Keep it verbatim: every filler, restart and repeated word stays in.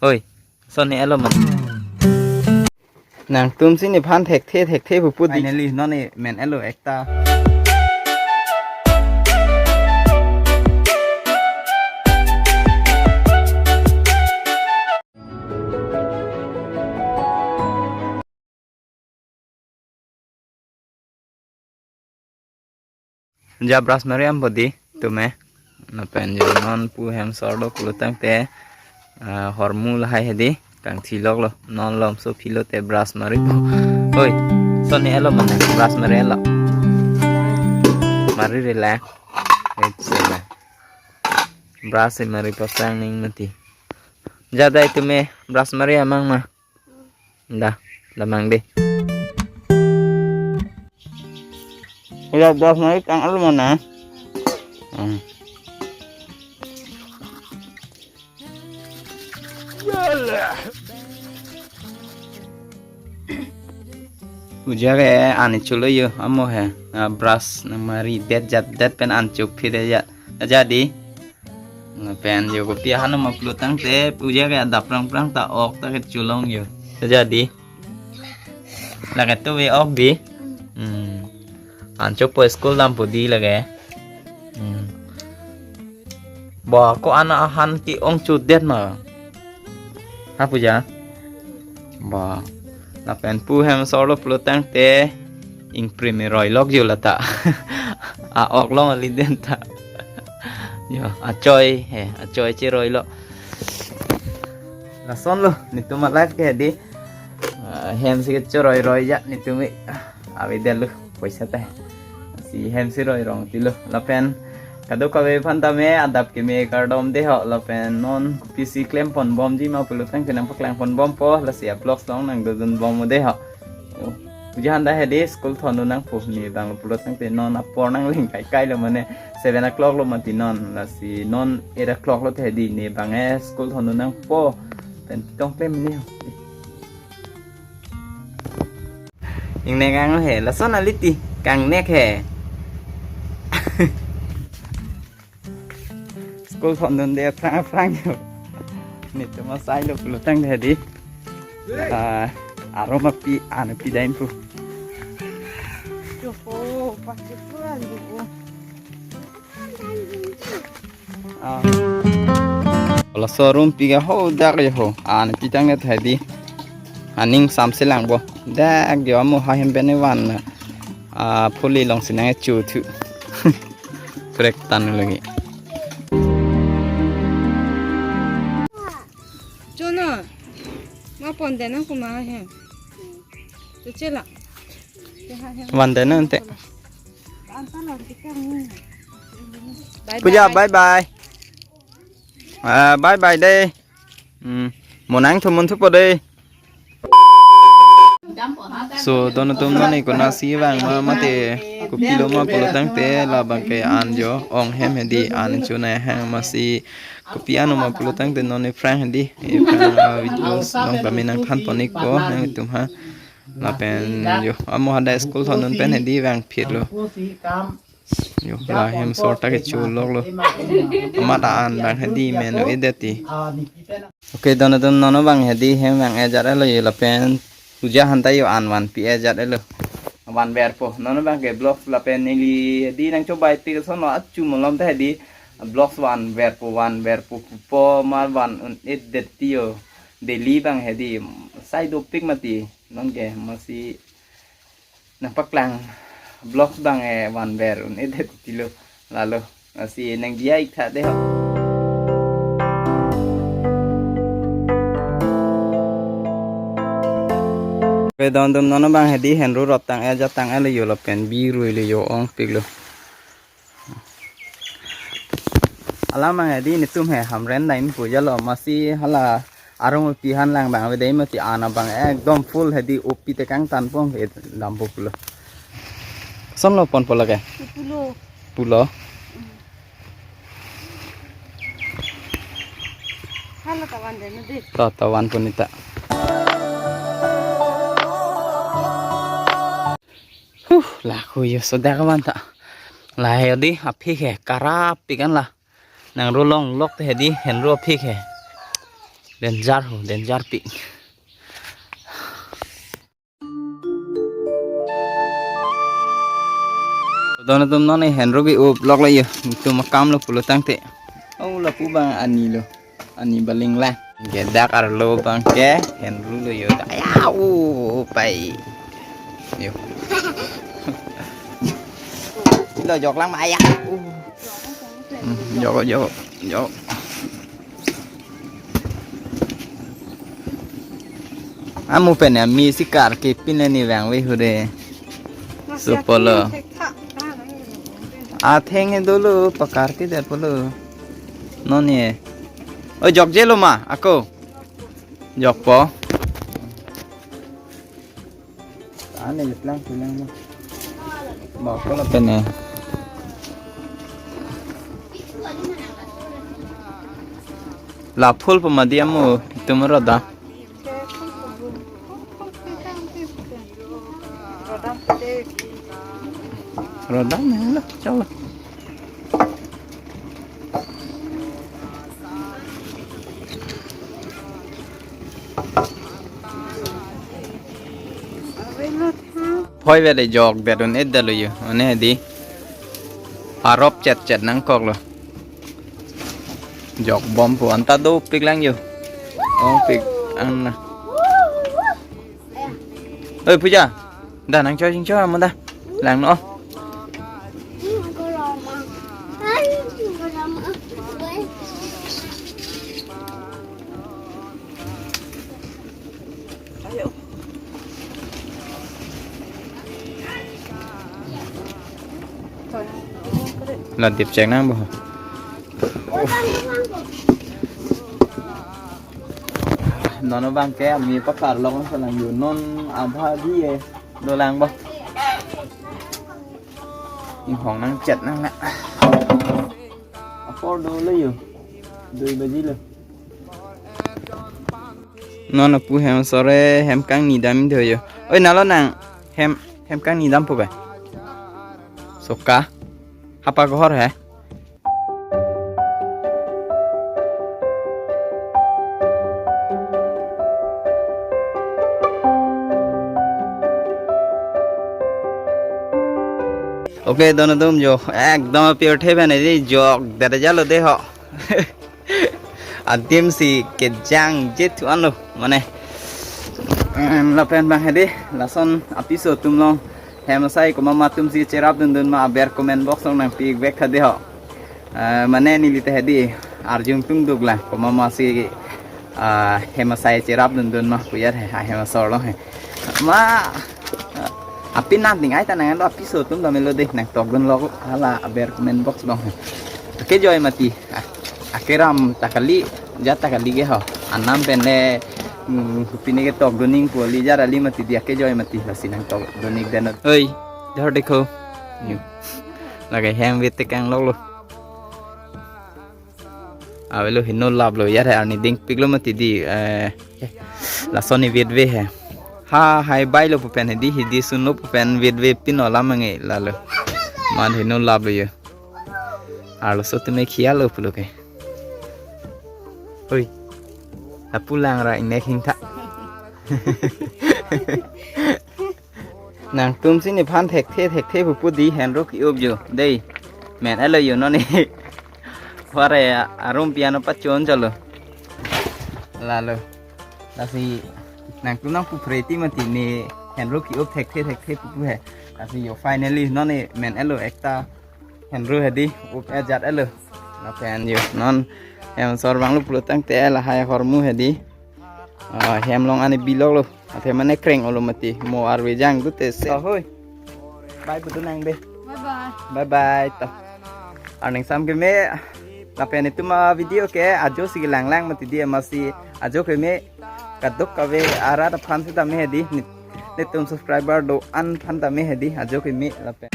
Oi, son ne alo man. Nangtum si nephan thekthe thekthe pu pu di. Finally, non ne men alo ekta. Ja brush mari am bodi tume. Lapen jo non pu hem sor do pulo tangte, ah, hormu lahai hedi kangthilok lo, non lomso philo te brush mari po. Oi, son ne alo mane brush mari alo. Mari relax. Oi, sila. Brush si mari pasang ning mati. Ja dai tume brush mari amang ma. Da, damang de. Udah brush mari tang alo mana? Hmm. Puja ke ani chulo yo amo he. Ah, brush nang mari det jat det pen an chuk phide jat. Jadi. Lapen jo kopi ahan ma pulo tangte puja ke adap prang prang ta ok ta ke chulong yo. Jadi. Lake tuve ok di. Hmm. An chok po school dam po di lake. Hmm. Ba ko ana ahan ke-ong chudet ma. Ha puja. Ba. Lapen pu hem sor lo pulo tangte ingprim roi lok jo lata. A ok long ali den ta. Jo, achoi he, achoi che roi lo. Lason lo, netum alat ke di. Ah, hem si ke choroi roi ja, netum e. Ave delu, poisa ta. Si hem si roi rong ti lo. Lapen kadokave aphan tame adap keme kardom de ho. Lapen non pisi klem pon bom ji ma pulo tangte nangpaklang pon bom po. Lasi a vlogs along nangdodun bom de ho. Oh, puja han ta hedi school thondun nangpo, ne bang pulo tangte non apor nangling kai kai lo mane seven o'clock lo mati non, lasi non eight o'clock lo te hedi ne bang e school thondun nangpo. Pen tong klem ne. Ingnek ang he, lason aliti, kangnek he. School thondun de aphrang aphrang yo. Netum asai lo pulo tangte hedi. Ah, arum api, an api dain pu. Joko, pasti pulang joko. Ah. Laso arum api ke ho dak yo ho. An api tangte hedi. Aning samse lang bo. Dak yo amo ha hem pen van. Ah, phuli along si nangchu thu. Trek tan lagi. Jono, ma pon de nang kuma he. Chuche la. Van de nang te. Bye Puja, bye. Bye bye. Ah, bye bye de. Hmm. Mo nangthu mun thupo de. So, don atum non ne konatsi vang ma mate kopilo ma pulo tangte labang ke an jo ong hem hedi an chunai hang masi kopi ano ma pulo tangte non ne phrang hedi. E phrang, ah, videos along kami nangthan pon ikpo nangtum ha. Lapen jo amo hadak school thondun pen hedi vangphit lo. Yo, la hem sor ta kecho lok lo. Amat an bang hedi menu edeti. Okay, don atum non abang hedi hem vang-e jat lo yo lapen puja han ta yo an vanpi-e jat lo. Vanverpo. Non abang ke vlogs lapen neli hedi nangchobai tik ason lo achu malom ta hedi vlogs vanverpo, vanverpo pupo ma van un-edeti yo. Daily bang hedi sai dopik mati. Non ke masi nangpaklang vlogs bang e vanver un-edetilo lalo. Lasi nangdiya ik tha de ho. Pe don atum non abang hedi henru rot tang-e jat tang-e lo yo lapen birui lo yo ongpik lo. Alam abang hedi netum he Hamren line puja lo masi hala arum api han lang bang ave dei mati an abang ekdom full hedi opi te kangtan pon ke dampo pulo. Son lo ponpo lake? Pulo. Pulo. Hala ta van de na de. Ta ta van pon ita. Huh, la khu yo so dak van ta. La he di aphi he karap pikan la. Nang ro long lok te hedi henru aphik he. Danger ho, danger pik. Don atum, non henru ke-up lok lo yo. Itum akam lo pulo tangte. Oh, lapu abang ani lo. Ani baling lang. Ke dak arlo abang ke henru lo yo. Aya, oh, pai. Yo. Lo jok lang ma, aya. Oh. Hmm, jok, jok, jok. Amu pen ya, mi si karke pin le ni vangve hure. Supolo. Atheng dolo, pakarke det pulo. Non ye. Oi, jokjelo ma, ako. Jokpo. Ane jetlang pulang mo. Bako lapen ne. La phul pamadi amu itum roda. Roda ne lo, chalo. Phoi vele jok bedun et dalo yo. One hedi. Arop chet chet nangkok lo. Jok bom pu anta dopik lang yo. Ongpik ang na. Oi, Puja. Da nangcho jingcho amu da. Lang no. La dip chek nang bo. Non abang ke ami pakar long sa lang yo, non abha di e. Dolang bo. Inghong nang chet nang na. Apor dolo yo. Dui baji lo. Non apu hem asor e hem kangni dam do yo. Oi, nalo nang hem, hem kangni dampo be. Soka. Hapa kohor he. Okay, don atum jo, ekdom pirthe pen edi jok dada jalo de ho. Adim si kejang jethu anlo, mane. Em, lapen abang hedi, lason apiso atum along hem asai komat atum si cherap dundun ma, aber comment box along nangpik vek tha de ho. Eh, mane neli ta hedi arjung tung duk lang, komat si, ah, hem asai cherap dundun ma pu ya he, ah, hem asor along he. Ma, ah, apin nang ding ai ta nanglo, apiso atum ta melo de, nangtok dunlo hala aber comment box along he. Akejoi mati, ah, akeram ta kali, jat ta kali ke ho. Anam pen le, mm, pine ketok dun nangpo, li jat ali mati di, akejoi mati, lasi nangtok dun ik den. Oi, dhar dekho. Yo. Lake hem vit tekang lok lo. Avelo, heno lap lo, ya arni dingpik lo mati di, eh, lason ni vit ve he. Ha, hai bai lo pu pen hedi, hedi sun lo pu pen vit ve pin lo lam nge lalo. Man heno lap lo yo. Arloso atum e khia lo pulo ke. Oi. Apu lang ra inek hing tha. Nangtum si nephan thekthe thekthe pupu di, henru ke-up jo. Dei. Men elo yo non ni. Pare arum piano pachon chalo. Lalo. Lasi nangtum nangpu phreti mati ne henru ke-up thekthe thekthe pupu he. Lasi yo finally non ni men elo ekta henru hedi up ajat elo. Lapen yo non hem asor abang lo pulo tangte lahai ahormu hedi. Ah, hem along ani bilok lo. Athe mane kreng olo mati. Mo arve jang dute se. Ahoi. Bye pu dun nang be. Bye bye. Bye bye to. Arning sam keme. Lapen itum avideo ke ajo si kelang lang mati di, amatsi ajo keme kadokave arat aphan sitame hedi. Nit-, netum subscriber do-an aphan tame hedi. Ajo keme lapen.